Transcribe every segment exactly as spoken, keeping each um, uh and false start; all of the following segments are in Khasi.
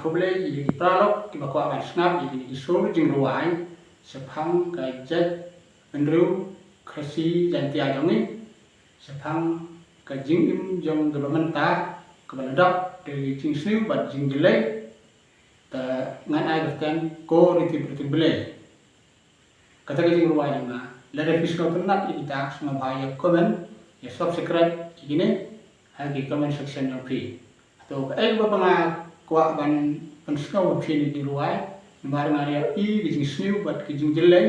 Khublei ïa ki paralok kiba kwah ban sngap ïa kine ki sur jingrwai shaphang ka jaitbynriew Khasi Jaiñtia jong ngi, shaphang ka jingim jong kiba mynta kaba la dap da ki jingsniew bad jingjyllei. Te ngan ai ka kyrteng Ko Ri Tipbriew Tipblei. Kata ka jingrwai jong nga. Lada phi sngewtynnat ïa kita, sngewbha ïa comment, ïa subscribe ïa kine ha ki comment section jong phi. To, kaei kaba nga kwah ban pynsngew ha phi ïa kine ki jingrwai, namar nga ïohi ka jingsniew bad ka jingjyllei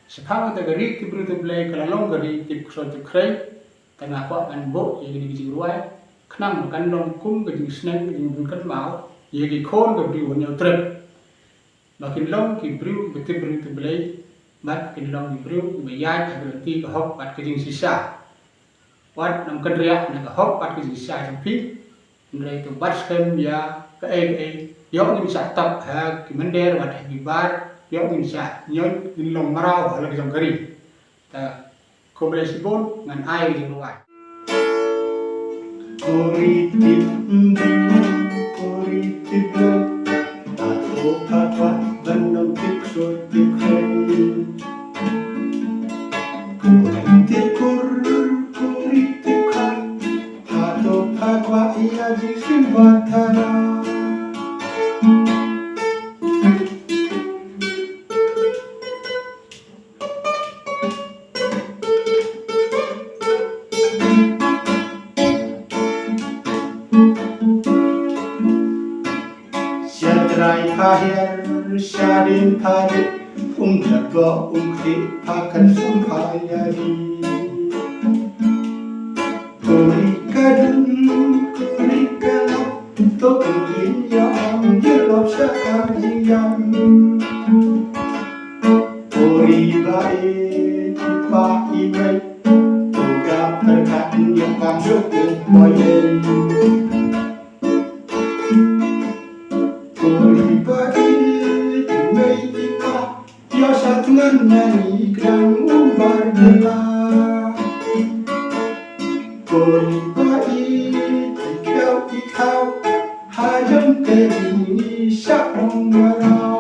shaphang kata ka ri Tipbriew Tipblei, ka la long ka ri tip ksuid tip khrei. Te nga kwah ban buh ïa kine ki jingrwai khnang ba kan long kum ka jingsneng, ka jingpynkynmaw ïa ki khun ka briew ha Hynñiewtrep, ba kin long ki briew kiba tipbriew tipblei, bad kin long ki briew kiba ïaid ha ka lynti ka hok bad ka jingshisha. Wat nang kynriah na ka hok bad ka jingshisha jong phi, hynrei to bat skhem ïa kaei kaei, ïoh ngin shah tap ha ki mynder bad ha ki bar, ïoh ngin shah ñion, ngin long mraw ha la ka jong ka ri. Te khublei shibun, ngan ai ka jingrwai. Ko ri tipbriew, ko ri tipblei, pha to pha kwah ban long tip ksuid tip khrei. Ko ri tipkur, ko ri tipkhar, pha to pha kwah ïa jingsngewbha tharai. Sha trai pha hiar, sha dien pha rit, um da boh um khlieh, pha kan sum pha ïa ri. Ko ri ka dun, ko ri ka lap, to kin ïa ong ïa lop sha ka jingïam. Ko ri ba ïeit, i pa i mei, to ka pyrkhat ïa ka jok u poi ei. Ko ri ba ïeit, i mei i pa, ïa sha tngan na ngi kdang u bar jela. Ko ri ba ïeit, i kdaw i khaw, ha jong ka ri ngi shah long mraw.